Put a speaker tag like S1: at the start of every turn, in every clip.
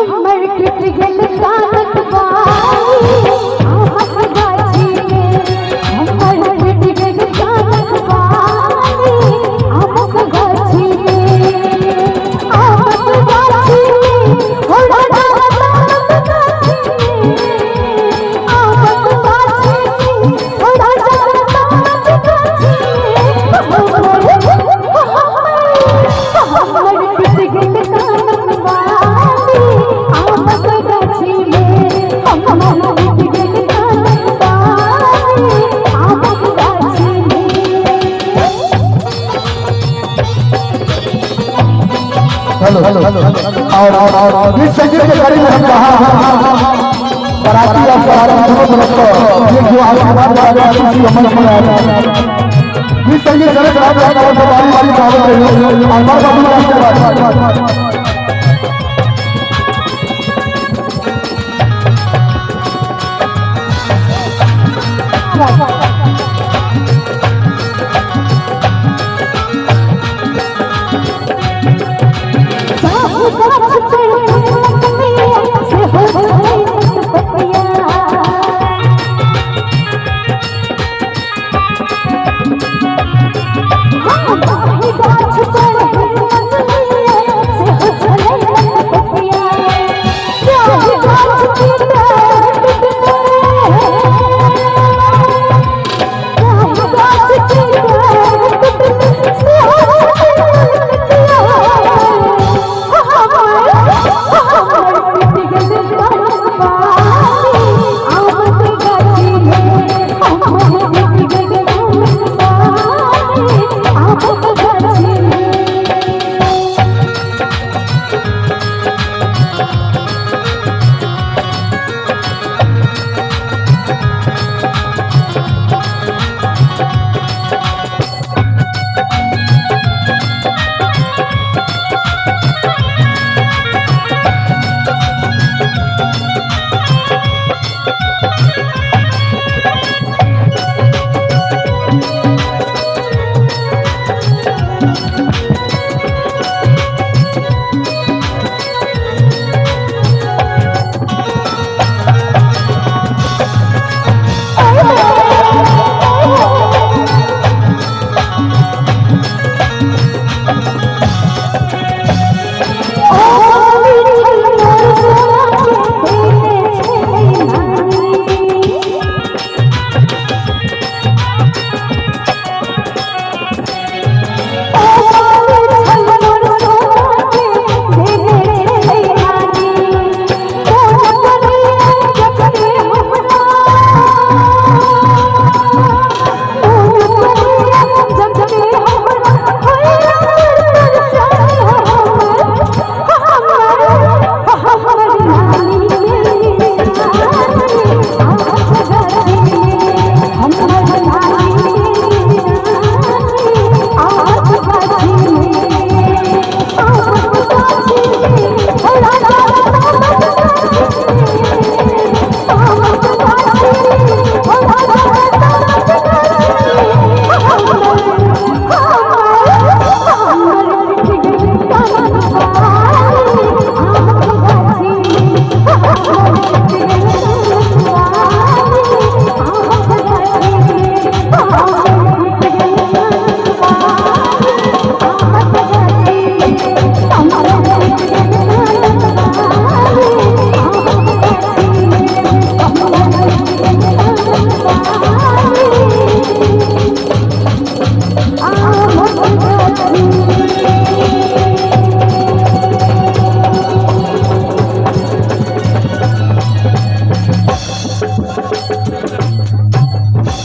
S1: हमर टूट गेल कानक बाली आमक गाछी में, हमर टूट गेल कानक बाली आमक गाछी में, आमक गाछी में हो राजा आमक गाछी में, आमक गाछी में हो राजा आमक गाछी में, हमर टूट गेल कानक बाली आमक गाछी में, हमर टूट गेल कानक बाली आमक गाछी में।
S2: हेलो हेलो, और गीत संगीत के कड़ी में हम कहा बाराती और सवारी दोनों तरफ को ये जो आशीर्वाद वाले खुशी अमन अमन गीत संगीत करे खराब रहा और बारी बारी स्वागत रही और बार बार आशीर्वाद।
S1: जाहु गाछ पर पतिया से हो गई पतिया, हाँ जाहु गाछ पर पतिया से हो गई पतिया, जाहु गाछ की डार टूटले, जाहु गाछ की डार टूटले से हो गई पतिया, हमर टूट गेल कानक बाली आमक गाछी में, हमर टूट गेल कानक बाली आमक गाछी में।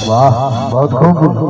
S2: वाह, बहुत खूब।